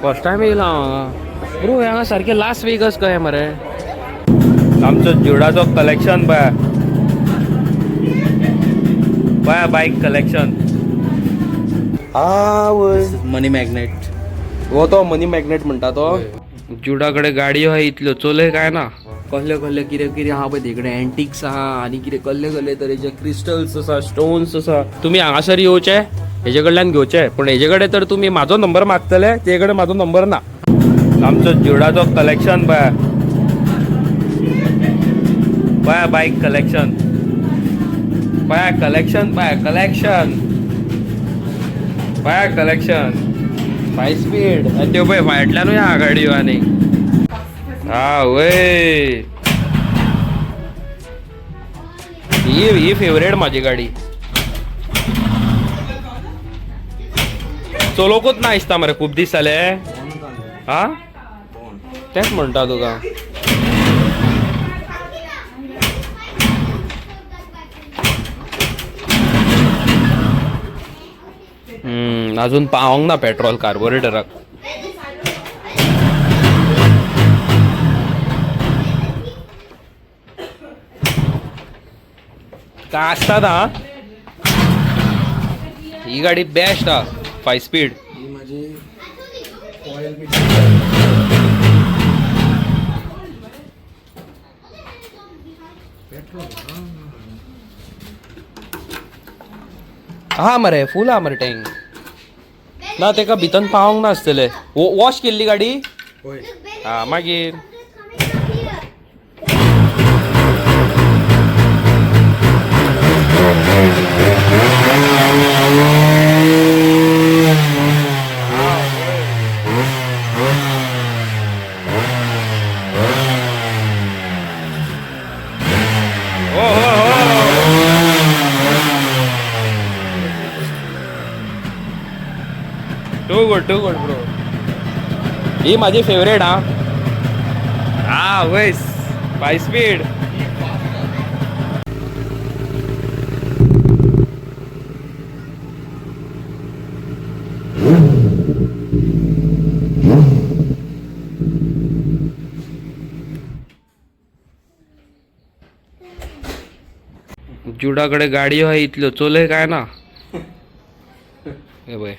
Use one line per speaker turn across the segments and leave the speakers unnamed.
First time येयला हांव हांगा ब्रो. हांगा सारकें लास वेगस कशें मरे. आमचो जुडाचो कलेक्शन पळय पळय, बायक कलेक्शन. आवय,
मनी मॅग्नेट.
हो तो मनी मॅग्नेट म्हणटा तो. जुडा कडेन गाडयो आहा इतल्यो, चलय काय ना. कसले कसले कितें कितें आहा पळय तिकडे, एंटिक्स आहा आनी कितें कसले कसले तरेचे क्रिस्टल्स आसा, स्टोन्स आसा. तुमी हांगासर येवचे, हेजे कडल्यान घेवचे, पूण हेजे कडेन तर तुमी म्हाजो नंबर मागतले, ते कडेन म्हाजो नंबर ना. आमचो जुडाचो कलेक्शन पळय पळय, बायक कलेक्शन पळय, कलेक्शन पळय, कलेक्शन पळय, कलेक्शन. फाय स्पीड आनी त्यो पळय फाटल्यानूय आहा गाडयो. आनी हा वय, ही ही फेवरेट माझी गाडी. चलोकूच ना दिसता मरे खूब दीस जाले. हा, तेंच म्हणटा तुका. अजून पावोंक ना पेट्रोल कार्बोरेटराक. काय आसतात. हा, ही गाडी बेस्ट हा, फाय स्पीड.
ही माझी ऑइल.
हा मरे, फूल हा मरे टँक ना. तेका भितन पावोंक ना आसतले. वॉश केल्ली गाडी.
होय.
हा, मागीर हो हो हो, too good, too good bro. ही माझी फेवरेट. हा हा, वैस फाय स्पीड. जुडाकडे गाडयो आहा इतल्यो, चलय काय ना. हे पळय.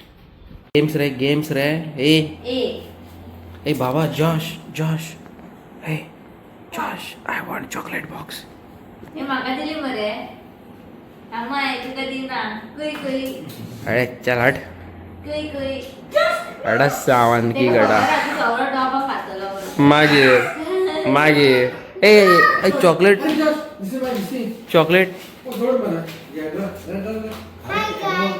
गेम्स रे, गेम्स रे. ए.
ए.
ए बाबा, Josh, Josh, hey Josh, I want chocolate box.
हे म्हाका दिली मरे अम्माय, तुका दिना. कुय कुय.
अरे चल हट.
कुय कुय.
अडा सावन की गडा.
सगळो डोबो खातलो म्हणून.
मागीर मागीर ए ए, chocolate, chocolate.
Hi guys,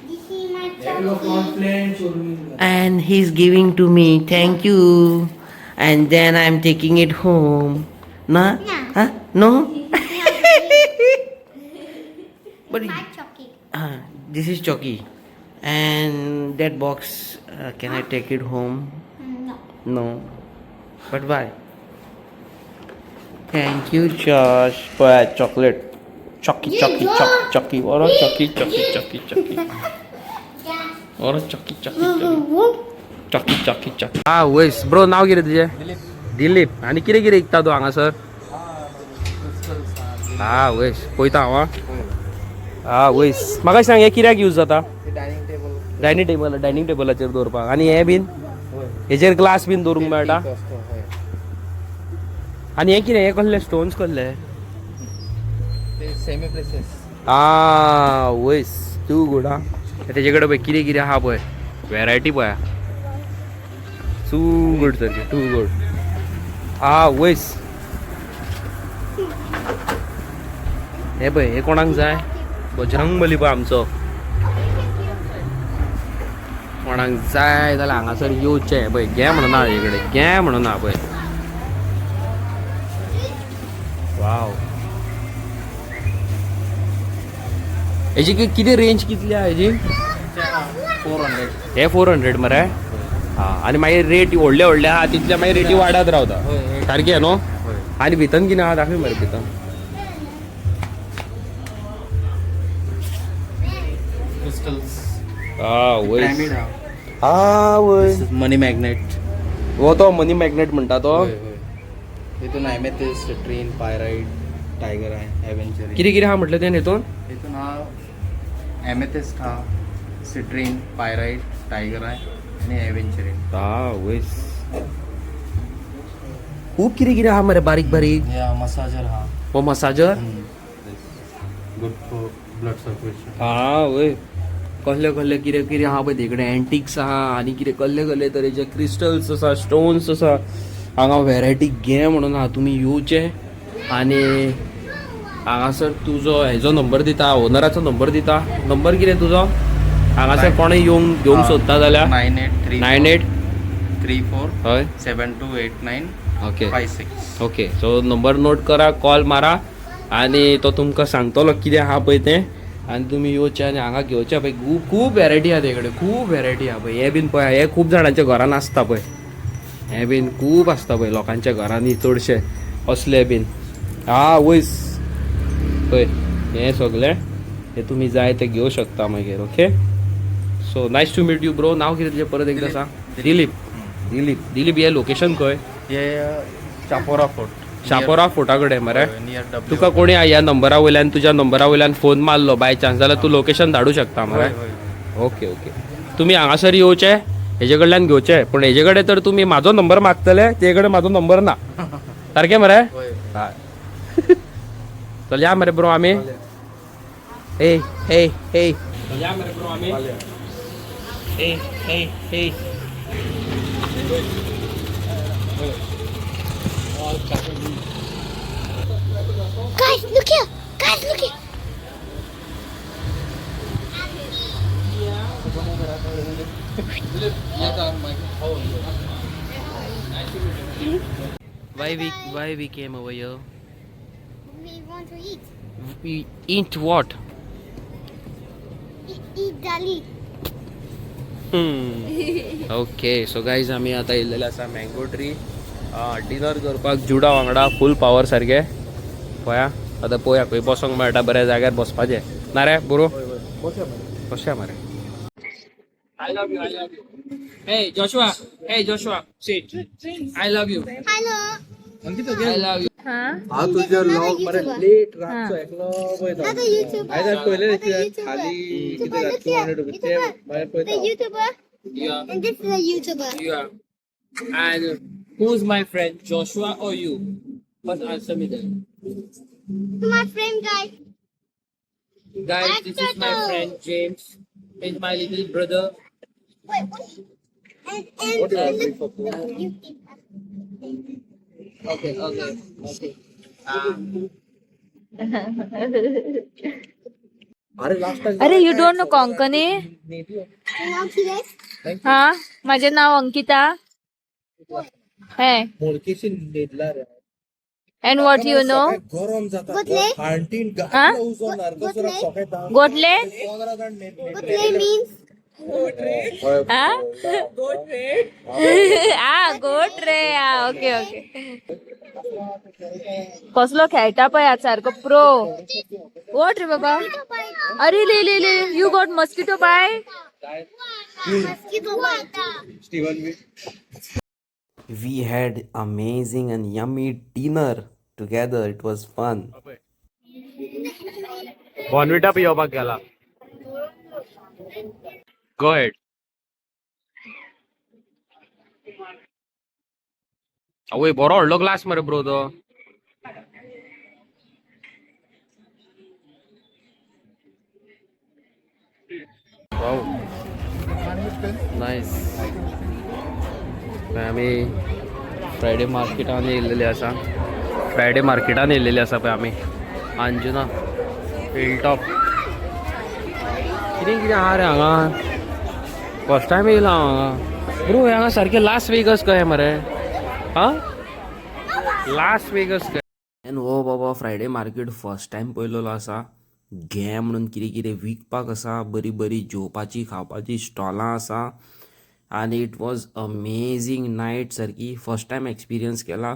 this is my chocolate.
And he's giving to me, thank you, and then I'm taking it home na.
No.
Huh? No. But
My chocolate.
This is chalky and that box, can I take it home?
No.
No, but why? Thank you, Josh, for chocolate. Chalky, chalky, chalky, chalky, or
chalky chalky chalky chalky.
Yeah.
और चॉकी चॉकी चॉकी चॉकी चॉकी. हा वैस bro, नाव कितें तुजें? दिलीप. आनी कितें कितें विकता तूं हांगासर? हा वैस, पळयता हांव. हा हा वैस, म्हाका सांग, हें कित्याक यूज जाता?
Dining table.
Dining table, dining टेबलाचेर दवरपाक. आनी हें बीन हेजेर ग्लास बीन दवरूंक मेळटा. आनी हें कितें, हें कसले स्टोन्स कसले?
Semi places.
आ वैस, टू गुड. हा, तेजे कडेन पळय कितें कितें आहा पळय, वेरायटी पळय. टू गुड सारकें, टू गुड. आ वैस, हे पळय, हे कोणाक जाय? बजरंग बली पळय आमचो. कोणाक जाय जाल्यार हांगासर येवचें. पळय, घे म्हणून ना हेजे कडेन, घे म्हणून ना पळय. वाव, हेजी कितें रेंज कितली आहा हेजी?
400.
हे 400 मरे. हा, आनी मागीर रेट व्हडले व्हडले आहा तितले मागीर रेटी वाडत रावता. सारकें न्हू? आनी भितन कितें आहा दाखय मरे भितन.
क्रिस्टल्स.
हा वैस. आवय.
Money magnet.
हो तो मनी मॅग्नेट म्हणटा तो.
हितून ॲमेथिस्ट, सिट्रीन, पायराईट, टायगर आहे, ॲव्हेंचर.
कितें कितें आहा म्हटलें तें हितून?
हितून हा ॲमेथिस्ट हा, सिट्रीन, पायराईट, टायगर आहे आणि ॲव्हेंचरिन.
आवयस, खूब कितें कितें आहा मरे बारीक बारीक.
या मसाजर हा.
हो massager.
Good for blood circulation.
हा वय, कसले कसले कितें कितें आहा पळय तिकडे. एंटिक्स आहा आनी कितें कसले कसले तरेचे क्रिस्टल्स आसा, स्टोन्स आसा. हांगा व्हेरायटी घे म्हणून आहा. तुमी येवचे आनी हांगासर तुजो हेजो नंबर दिता, ओनराचो नंबर दिता. नंबर कितें तुजो? हांगासर कोणूय येवंक घेवंक सोदता जाल्यार?
983
98
34
हय.
7289
okay.
56.
Okay, so number note करा, कॉल मारा आनी तो तुमकां सांगतलो कितें आहा पळय तें. आनी तुमी येवचे आनी हांगा घेवचे पळय. खूब खूब वेरायटी आहा ते कडेन, खूब वेरायटी आहा पळय. हें बीन पळय, हें खूब जाणांच्या घरान आसता पळय. हें बीन खूब आसता पळय लोकांच्या घरांनी चडशे असले बीन. हा वयस पळय, हें सगळें हें तुमी जाय तें घेवं शकता मागीर. Okay, so nice to meet you bro. नांव कितें तुजें परत एकदां सांग. दिलीप. दिलीप, दिलीप. हें लोकेशन खंय?
हे चापोरा फोर्ट.
शापोरा फोर्टा कडेन मरे.
Near W.
तुका कोणी ह्या नंबरा वयल्यान, तुज्या नंबरा वयल्यान फोन मारलो बाय चान्स जाल्यार तूं लोकेशन धाडू शकता मरे? ओके ओके, तुमी हांगासर येवचे, हेजे कडल्यान घेवचे. पूण हेजे कडेन तर तुमी म्हाजो नंबर मागतले, ते कडेन म्हाजो नंबर ना. सारकें मरे? हय, चल या मरे ब्रो आमी. हे हे हे, चल या मरे ब्रो आमी. हे हे हे.
Guys, look here. Guys, look here.
Why we came over here?
We want to eat.
We eat what?
Eat, eat dali.
Okay, so guys, आमी आतां येयल्लेले आसा मँगो ट्री डिनर करपाक जुडा वांगडा. फूल पावर सारके पळया. आतां पळोवया खंय बसोंक मेळटा बऱ्या जाग्यार बसपाचें. ना रे बरो, बसया मरे. I love you, I love you. Hey Joshua, hey Joshua, sit. I love you.
Hello.
I love you.
हा तुझ्या लॉग मरे लेट रातचो एकलो पळयता. YouTuber. Another YouTuber. YouTuber, look here. YouTuber. The YouTuber.
Yeah.
And this is a YouTuber.
Yeah. And who's my friend, Joshua or you? First answer me that.
My friend, guys.
Guys, this is my friend James. He's my little brother.
Wait, what? And look, look, you
Okay.
अरे, you don't know Konkani?
नाव कितें?
हा, माझे नाव अंकिता हे. And what you know?
गोतले.
हा, गोटले.
गोतले means
हा हा, गोट रे. हा, ओके ओके. कसलो खेळटा पळय सारको प्रो. वोट रे बाबा. अरे ले ले ले, you got mosquito bite.
Mosquito bite.
We had amazing and yummy dinner together. It was fun.
Bournvita पियोवपाक गेला. Go ahead. आवय, बरो व्हडलो ग्लास मरे ब्रो तो. वाव, नायस. आमी फ्रायडे मार्केटान येयल्लेले आसा. फ्रायडे मार्केटान येयल्लेले आसा पळय आमी. Anjuna hill top. कितें कितें आहा रे हांगा. फर्स्ट टायम येयला हांव हांगा ब्रो. हांगा सारकें लास वेगस कशें मरे. हा, लास वेगस कशें.
एन्ड हो बाबा फ्रायडे मार्केट फर्स्ट टायम पळयलेलो आसा. घे म्हणून कितें कितें विकपाक आसा, बरी बरी जेवपाची खावपाची स्टॉलां आसा आनी it was amazing night. सारकी फर्स्ट टायम एक्सपिरियन्स केला.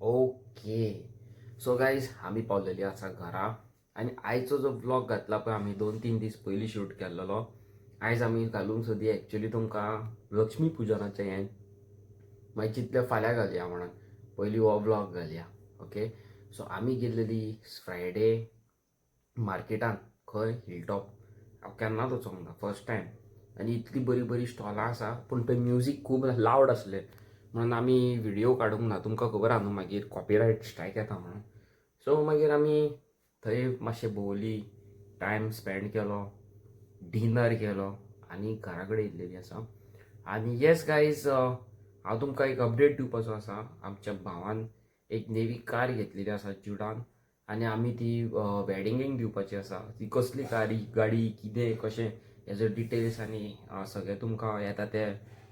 ओके, सो गायज, आमी पावलेली आसा घरा आनी आयचो जो व्लॉग घातला पळय आमी 2-3 दीस पयलीं शूट केल्लो.
आयज आमी घालूंक सोदी एक्चुली तुमकां लक्ष्मी पुजनाचें हें, मागीर चिंतलें फाल्यां घालया म्हणून, पयलीं हो व्लॉग घालया. ओके, सो आमी गेल्लेली फ्रायडे मार्केटान, खंय हिलटॉप. हांव केन्नाच वचोंक ना, फर्स्ट टायम. आनी इतली बरी बरी स्टॉलां आसा, पूण थंय म्युजीक खूब लावड आसलें म्हणून आमी व्हिडियो काडूंक ना. तुमकां खबर आहा न्हू, मागीर कॉपिरायट स्ट्रायक येता म्हणून. सो मागीर आमी थंय मातशें भोंवली, टायम स्पेंड केलो, डिनर केलो आनी घरा कडेन येयल्लेली आसा. आनी येस गायज, हांव तुमकां एक अपडेट दिवपाचो आसा. आमच्या भावान एक नवी कार घेतलेली आसा जुडान आनी आमी ती वेडिंगेक दिवपाची आसा. ती कसली गाडी गाडी कितें कशें हेजो डिटेल्स आनी सगळें तुमकां येता ते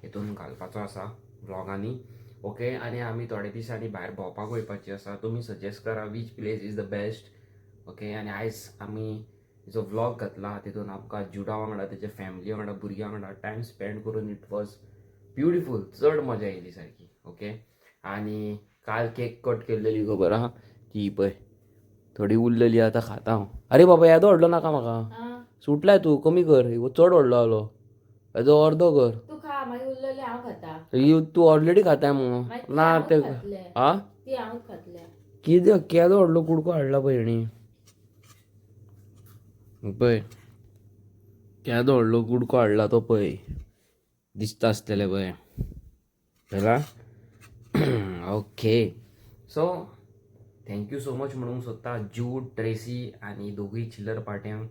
हितून घालपाचो आसा व्लॉगांनी. ओके, आनी आमी थोडे दिसांनी भायर भोंवपाक वयपाची आसा. तुमी सजेस्ट करा which place is the best. Okay, आनी आयज आमी जो व्लॉग घातला तितून आमकां जुडा वांगडा, तेच्या फॅमिली वांगडा, भुरग्यां वांगडा टायम स्पेंड करून it was beautiful. चड मजा येयली सारकी. ओके, आनी काल केक कट केल्लेली खबर आहा, ती पळय थोडी उरलेली, आतां खाता हांव. अरे बाबा, येदो व्हडलो नाका म्हाका, सुटलाय तूं, कमी कर. हो चड व्हडलो जालो, हेजो अर्दो कर.
तूं खा, मागीर उरलेले हांव खाता.
ही तूं ऑलरेडी खाताय मगो ना ते. आ.
ती हांव खातले.
कितें केदो व्हडलो कुडको हाडला पळय हेणी, पळय केदो व्हडलो कुडको हाडला तो पळय, दिसता आसतलें पळय जाला. Okay, so thank you so much म्हणूंक सोदता जूड, ट्रेसी आनी दोगूय चिल्लर पार्ट्यांक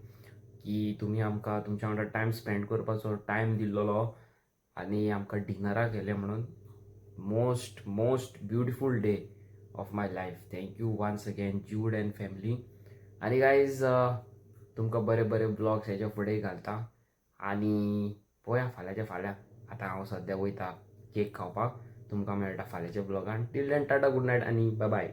की तुमी आमकां तुमच्या वांगडा टायम स्पेंड करपाचो टायम दिल्लोलो आनी आमकां डिनराक व्हेलें म्हणून. Most most beautiful day of my life. Thank you once again, Jude and family. आनी गायज, तुमकां बरे बरे व्लॉग्स हेच्या फुडें घालता आनी पळोवया फाल्यांच्या फाल्यां. आतां हांव सद्या वयता केक खावपाक. तुमकां मेळटा फाल्यांच्या व्लॉगान. Till then, tata, good night आनी बाय बाय.